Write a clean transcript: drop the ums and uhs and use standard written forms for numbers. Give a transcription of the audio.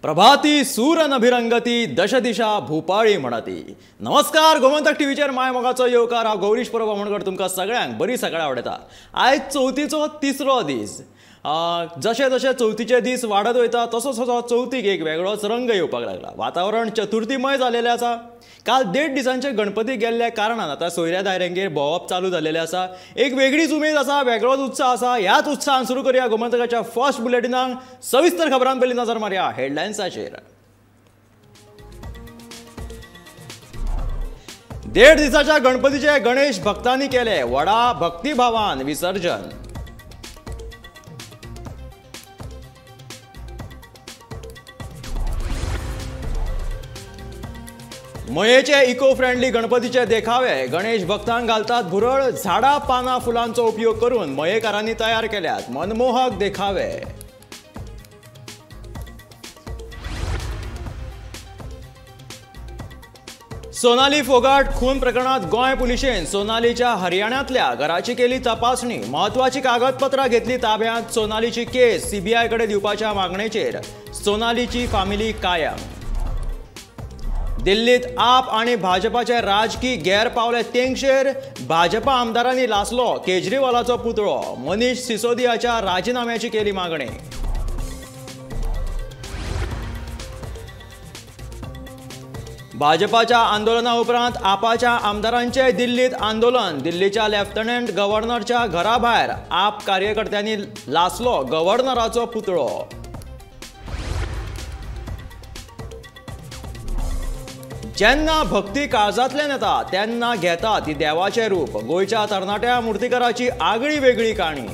प्रभाती सूरनभिरंगती दशदिशा भूपाळी म्हणती। नमस्कार, गोमंतक टीव्हीचेर my मोगाचो येवकार। हांव गौरीश परब आमोणकर तुमकां सगळ्यांक बरी सकाळ आवडटा। आयज चवथीचो तिसरो दीस। जशे जशे चवथीचे दीस वाडत वयता तसो तसो चवथीक एक वेगळोच रंग येवपाक लागला। वातावरण चतुर्थीमय जालेलें आसा। काल 1.5 दिसांचे गणपती गेल्ल्या कारणान आतां सोयऱ्या दायऱ्यांगेर भोंवप चालू जालेलें आसा। एक वेगळीच उमेद आसा, वेगळोच उत्साह आसा। ह्याच उत्साहान सुरू करूया गोमंतकाच्या फर्स्ट बुलेटिनाक। सविस्तर खबरां पयलीं नजर मारया हेडलायन्साचेर। 1.5 दिसाच्या गणपतीचे गणेश भक्तांनी केले व्हडा भक्तिभावान विसर्जन। मयेचे इको फ्रेंडली गणपतीचे देखावे गणेश भक्तांक घालतात भुरळ। झाडां पानां फुलांचो उपयोग करून मयेकारांनी तयार केल्यात मनमोहक देखावे। सोनाली फोगाट खून प्रकरणात गोंय पुलिशेन सोनालीच्या हरियाणातल्या घराची केली तपासणी। महत्वाची कागदपत्रां घेतली ताब्यात। सोनालीची केस सीबीआय कडे दिवपाच्या मागणेचेर सोनालीची फामिली कायम। दिल्लीत आप आणि भाजपाचे राजकी गैरपावले तेंगशेर। भाजपा आमदारांनी लासलो केजरीवालाचो पुतळो। मनीष सिसोदियाच्या राजीनाम्याची केली मागणी। भाजपाच्या आंदोलना उपरांत आपाच्या आमदारांचे दिल्लीत आंदोलन। दिल्लीच्या लेफ्टनंट गव्हर्नरच्या घराभायर आप कार्यकर्त्यांनी लासलो गव्हर्नराचो पुतळो। जेन्ना भक्ती काळजांतल्यान येता तेन्ना घेता ती देवाचें रूप। गोंयच्या तरणाट्या मुर्तीकाराची आगळी वेगळी काणी।